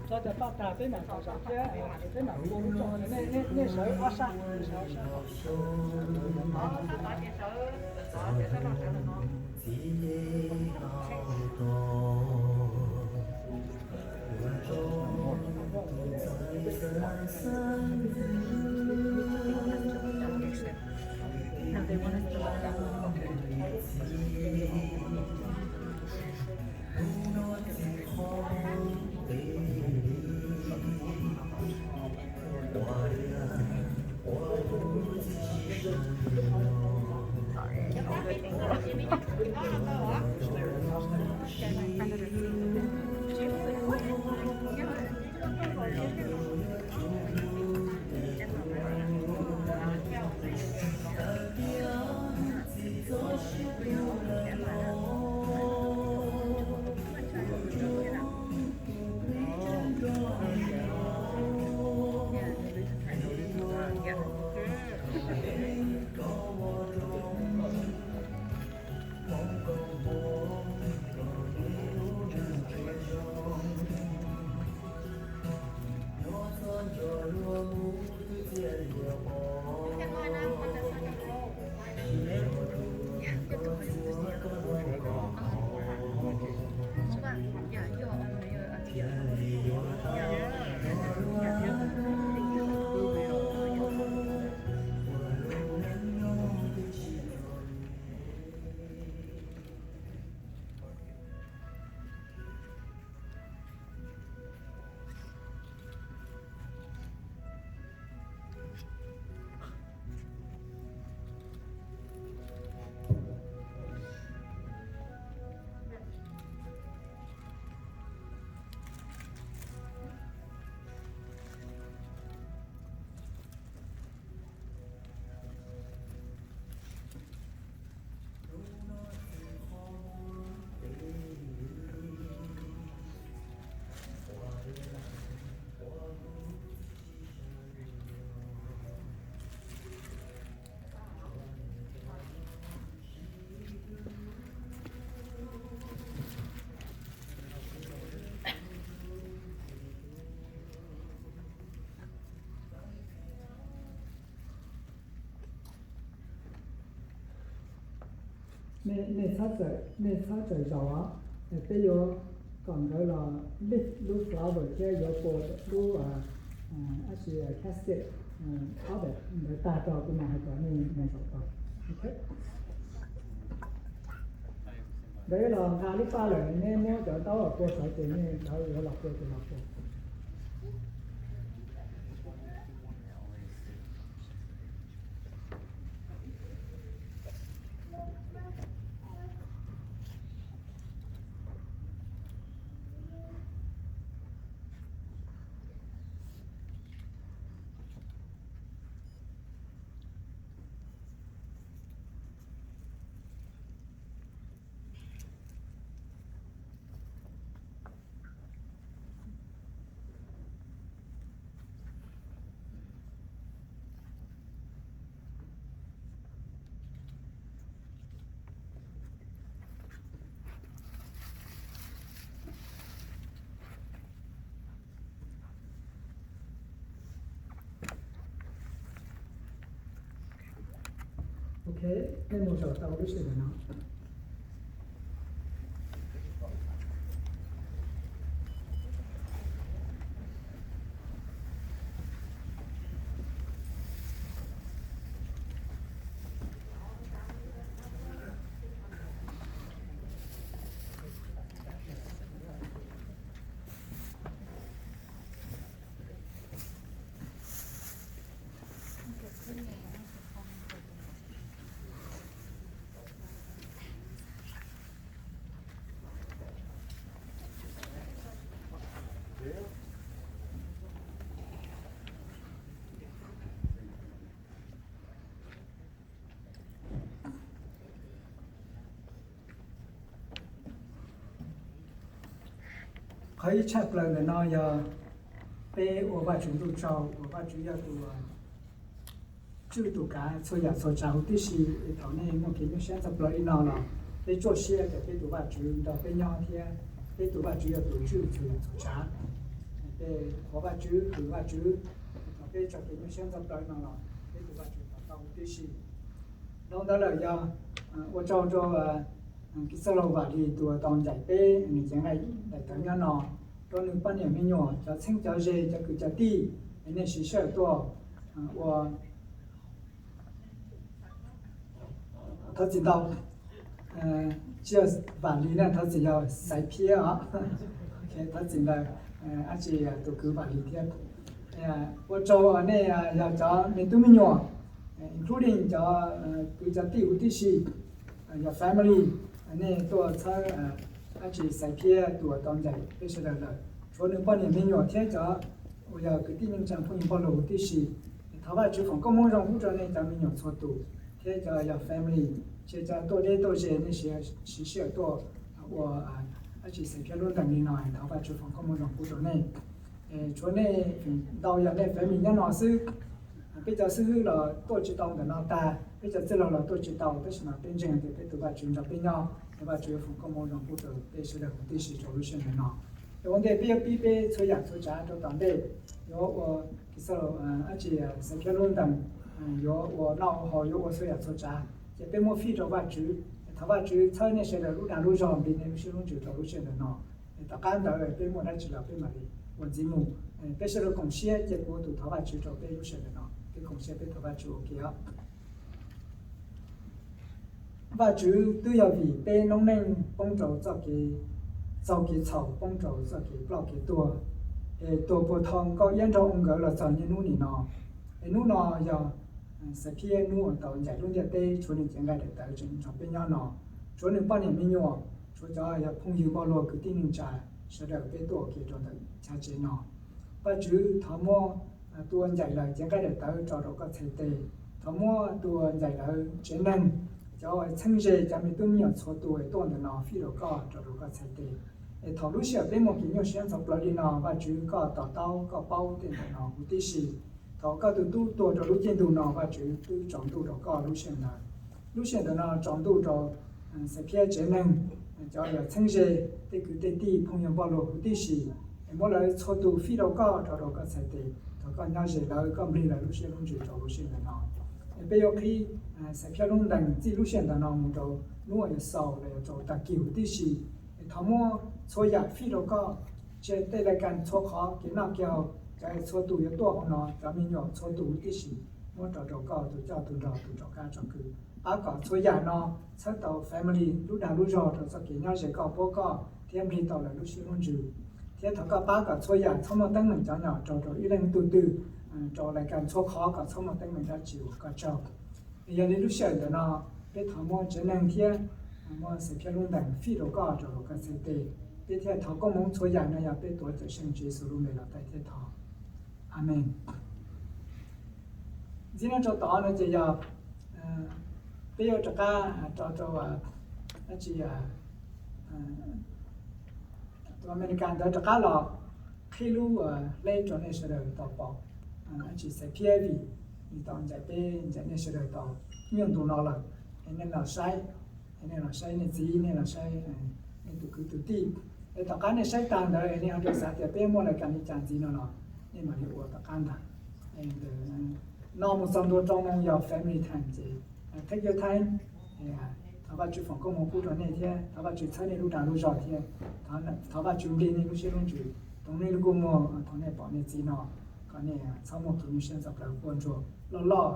Tso cov paj tas peb mam tawm saum thiab, peb mam tu lub tso, nej sawv ob sab, sawv ob sab. Nej txhob txawm, nej txhob txawm zaum os. Peb yuav kom nkawd los lift lub flower thiab yuav pua lub, ab tsi, casket ob daim ntawd tag rau kuv mam hais kom nej mus zaum tau. Nkawd los nqa lub paj lawm, neb muab cov taub los pua saud ces nej cov yuav los pua ces los pua. Ok, nej mus zaum tau lub sij hawm no. Qhov ib tshaj plaws ntawm no yog peb ua Vajtswv ntuj tsaug uas Vajtswv yog tus tswj tus kav txhua yam txhua tsav huv tib si. Es thaum nej muaj kev nyuaj siab txog plaws li no los peb tsuaj siab tias peb tus Vajtswv nrog peb nyob thiab peb tus Vajtswv yog tus tswj txhua yam txhua tsav. Peb thov Vajtswv, thov Vajtswv, thaum peb txog kev nyuaj siab txog plaws no los peb tus Vajtswv to taub huv tib si. Dhau ntawd lawm yog ua tsaug rau Kis Xas Laus Vam Lis tus uas tau ncaim peb nws cev nqaij daim tawv nyob no, rau nws poj niam me nyuam, cov txheeb cov ze, cov kwv cov tij, es nej siv sij hawm tuaj ua, thov txim ntau, tsis yog Vam Lis na, thov txim, yog Xaiv Phiab os. Thov txim ntau, ab tsi, tus kwv Vam Lis thiab. Ua tsaug nej yog cov me tub me nyuam, including cov kwv cov tij huv tib si, yog family, nej tuaj txhawb ab tsi Xaiv Phiab tus uas tau ncaim peb sawv daws lawm, tshuav nws poj niam me nyuam thiab cov uas yog kwv tij neej tsa phooj ywg npauj lug huv tib si. Thov Vajtswv foom koob hmoov zoo pub rau nej cov me nyuam txhua tus thiab cov yog family, ces cov tuaj deb tuaj ze nej siv sij hawm tuaj ua ab tsi Xaiv Phiab lub ntees li no, thov Vajtswv foom koob hmoov zoo pub rau nej. Tshuav nej feem ntau yog nej family nyob no xwb. Peb cov xib hwb los tuaj tsis tau ntawm no tag, peb cov txwj laug los tuaj tsis tau, tab sis mas peb ntseeg tias peb tus Vajtswv nrog peb nyob, es Vajtswv yuav foom koob hmoov zoo pub rau peb sawv daws huv tib si rau lub sij hawm no. Es ua ntej peb yuav pib peb txhua yam txhua tsav rau tom ntej, yuav ua Kis Xas Laus, ab tsi, Xaiv Phiab lub ntees, yuav ua noj ua haus, yuav ua txhua yam txhua tsav, ces peb muab fij rau Vajtswv. Thov Vajtswv txhawb nej sawv daws lub dag lub zog, nqi nej lub siab lub ntsws rau lub sij hawm no. Es tom qab ntawd peb muaj dab tsi los peb mam li ua ntxiv mus. Peb sawv daws koom siab, ces kuv ua tus thov Vajtswv rau peb lub sij hawm no, peb koom siab peb thov Vajtswv ua ke os. Vajtswv, twb yog vim peb noob neej poob rau txoj kev txaug kev txhaum, poob rau txoj kev ploj kev tuag, es tuag puag thaum Nkauj Iab nrog nkawd los txog niaj hnub nim no. Es hnub no yog Xaiv Phiab hnub uas tau ncaim lub ntiaj teb, tshuav nws cev nqaij daim tawv tseem nrog peb nyob no, tshuav nws poj niam me nyuam, tshuav cov yog phooj ywg npauj lug kwv tij neej tsa, sawv daws peb tuaj ua ke rau ntawm chav tsev no. Vajtswv, thov muab tus uas ncaim lawv cev nqaij daim tawv tso rau koj txhais tes. Thov muab tus uas ncaim lawv tsev neeg, cov txheeb ze, cov me tub me nyuam txhua tus es tuaj ntawm no fij rau koj, tso rau koj txhais tes. Es thaum lub sij hawm peb muaj kev nyuaj siab ntxhov plawv li no, Vajtswv koj to taub, koj paub tej ntawm no huv tib si. Thaum koj tus tub tuag rau lub caij ntuj no, Vajtswv twb tsaus ntuj rau koj lub sij hawm ntawd. Lub sij hawm ntawm no tsaus ntuj rau Xaiv Phiab tsev neeg, cov yog txheeb ze, tej kwv tej tij, phooj ywg npauj lug huv tib si, es muab lawv txhua tus fij rau koj, tso rau koj txhais tes. Thov koj nyob ze lawv, koj nplig lawv lub siab lub ntsws rau lub sij hawm ntawm no. Peb yuav qhib Xav Phiab lub ntees txij lub sij hawm ntawm no mus rau hnub uas yuav xaus los yog rau tag kis huv tib si. Es thov muab txhua yam fij rau koj, tsis hais tej lais kas txhua qhov, kev noj kev haus, cov txhua tus yuav tuaj hauv no, cov me nyuam txhua tus huv tib si, muab rau rau koj tus coj tus nrog tus tsom kab tsom kwm. Pab kom txhua yam no txhawb tau family lub dag lub zog rau txoj kev nyob ze koj puab koj thiab nplig tau lawv lub siab lub ntsws. Thiab thov koj pab kom txhua yam txhob muaj teeb meem cov nyom raug rau ib leej tug twg, rau lais kas txhua qhov kom txhob muaj teeb meem dab tsi uas koj tsaug. Yog li lub sij hawm ntawm no peb thov muab tsev neeg thiab muab Xav Phiab lub ntees fij rau koj rau koj txhais tes. Peb thiaj thov koob hmoov txhua yam no yog peb tuav Cawmseej Tswv Yexus lub npe los taij thiab thov. Amees. Ntxiv no rau tod no ces yog peb yuav rov qab rau rau dab tsi, tus Amelikas ntawd rov qab los qhib lub hleb rau nej sawv daws tau pom dab tsi Xav Phiab, vim nws tau ncaim peb ncaim nej sawv daws tau nyuaj ntu no lawm. Es nej los saib, es nej los saib nej txiv, nej los saib nej tus kwv tus tij. Es tom qab nej saib tag ntawd es nej ho rau xav tias peb muaj lais kas li cas ntxiv no los nej mam li ua tom qab ntag. No mus txog ntua rau moo yog family time ces take your time. Thov Vajtswv foom koob hmoov pub rau nej thiab thov Vajtswv txhawb nej lub dag lub zog thiab thov Vajtswv nplig nej lub siab lub ntsws, thov nej lub kua muag, thov nej pom nej txiv no, kom nej txhob muaj kev nyuaj siab ntxhov plawv quaj ntsuag loj loj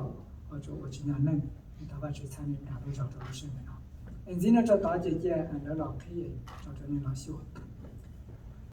ua tsuas ua tsis nyog neej. Thov Vajtswv txhawb nej lub dag lub zog rau lub sij hawm no. Es ntxiv no rau tod ces cia lawv los qhib rau rau nej los xyuas.